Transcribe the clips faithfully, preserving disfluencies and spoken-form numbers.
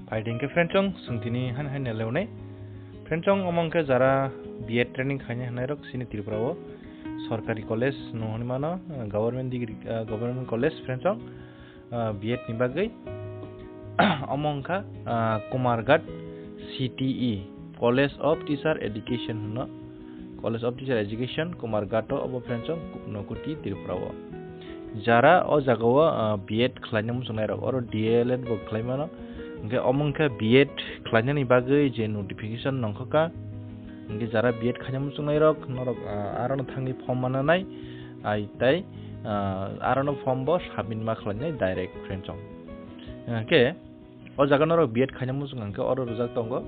Phaidi hwnkhe friendsong, chwng tini han hai nelewnai. Friendsong, omo hwnkhe jara B Ed training khainai hwnairok chini Tripura o sorkari college no hwnwi mano, government degree, ah, government college, friendsong, ah, B Ed ni bagwi. Omo wngkha, ah, Kumarghat C T E, College of Teacher Education hwno. College of Teacher Education, Kumarghat o, obo friendsong, Nokoti, Tripura o. Jara o jaga o, ah, B Ed khlaina muchungnai rok, oro D L Ed bo khlai mano. Hwnkhe omo wngkha B Ed khlainani bagwi je notification nongkhorkha. Hwnkhe jara B Ed khaina muchungnai rok, norok, ah, aro no thangwi form mananai, ai tai, ah, aro no form bo submit ma khlainai direct, friendsong. Hwnkhe o jaga norok B Ed khaina muchung hwnkhe oro rijak tongo.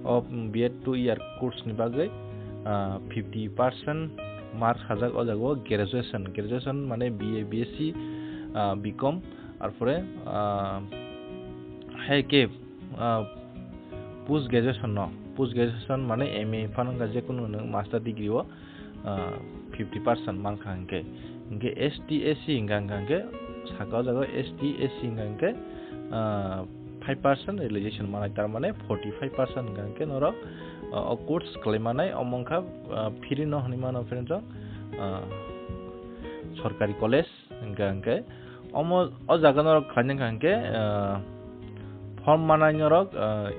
O, mm, B Ed two year course ni bagwi, ah, fifty percent mark sajak o jaga o graduation. Graduation mane B A, B S C, ah, B Com, arpore, ah, hai khe, ah, post graduation no. Post graduation mane M A phano wngkha, je kunu nwng master degree o, ah, fifty percent mankha hwnkhe. Hwnkhe S T, S C hwnkha, hwnkha hwnkhe saka o jaga S T, S C hwnkha hwnkhe, ah, five percent realization manai, tar mane forty five percent hwnkha hwnkhe norok, ah, o course khlai manai, omo wngkha, ah, free no hwnwi mano, friendsong, ah, sorkari college hwnkha hwnkhe. Omo o jaga norok khlaina hwnkha hwnkhe, ah, form manai norok, ah,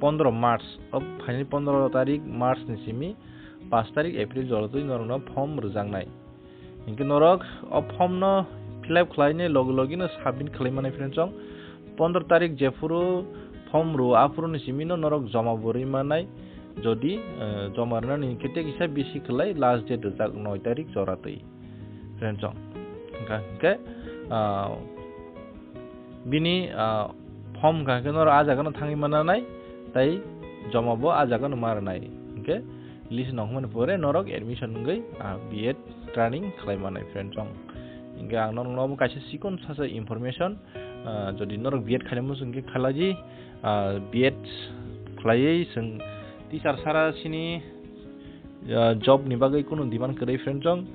pondro March, o phaini pondro tarik March ni simi, pash tarik April jora twi norokno form rwjaknai. Hinkhe norok o form no fill up khlainai logi logi no submit khlai manai, friendsong. Pondro tarik jephuru form rwo, aphuru ni simi no norok joma bo rwi manai. Jodi, eh, joma rwnani hinkhe tei kisa bisi khlai last date rwjak noi tarik jora twi, friendsong. Hinkha hinkhe, ah, bini, ah, form hwnkha hwnkhe norok ah jaga no thangwi mananai, tai joma bo ah jaga no ma rwnai. Hinkhe list nongmani pore norok admission wngwi, ah, B Ed training khlai manai, friendsong. Hinkhe ang norokno omo kaisa chikon sasa information, ah, jodi norok B Ed khaina muchung khe khlailaidi, ah, B Ed khlaiwi chwng teacher sara sini, ah, job ni bagwi kunu demand kwrwi, friendsong.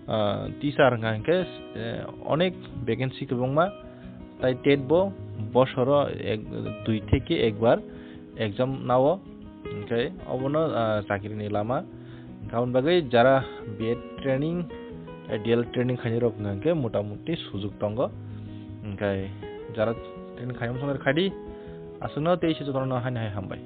Ah, teacher hwnkha hinkhe, eh, onek vacancy kwbangma, tai tet bo bosoro ek, dui theke ekbar exam nao, hinkhe obono, ah, chakri ni lama. Hinkhe aboni bagwi jara B Ed training, eh, D L Ed training khainai rok hwnkha hinkhe mota moti sujuk tongo. Hinkhe jara training khaina muchung khaidi, aswkno tei se jotono haino hai hambai.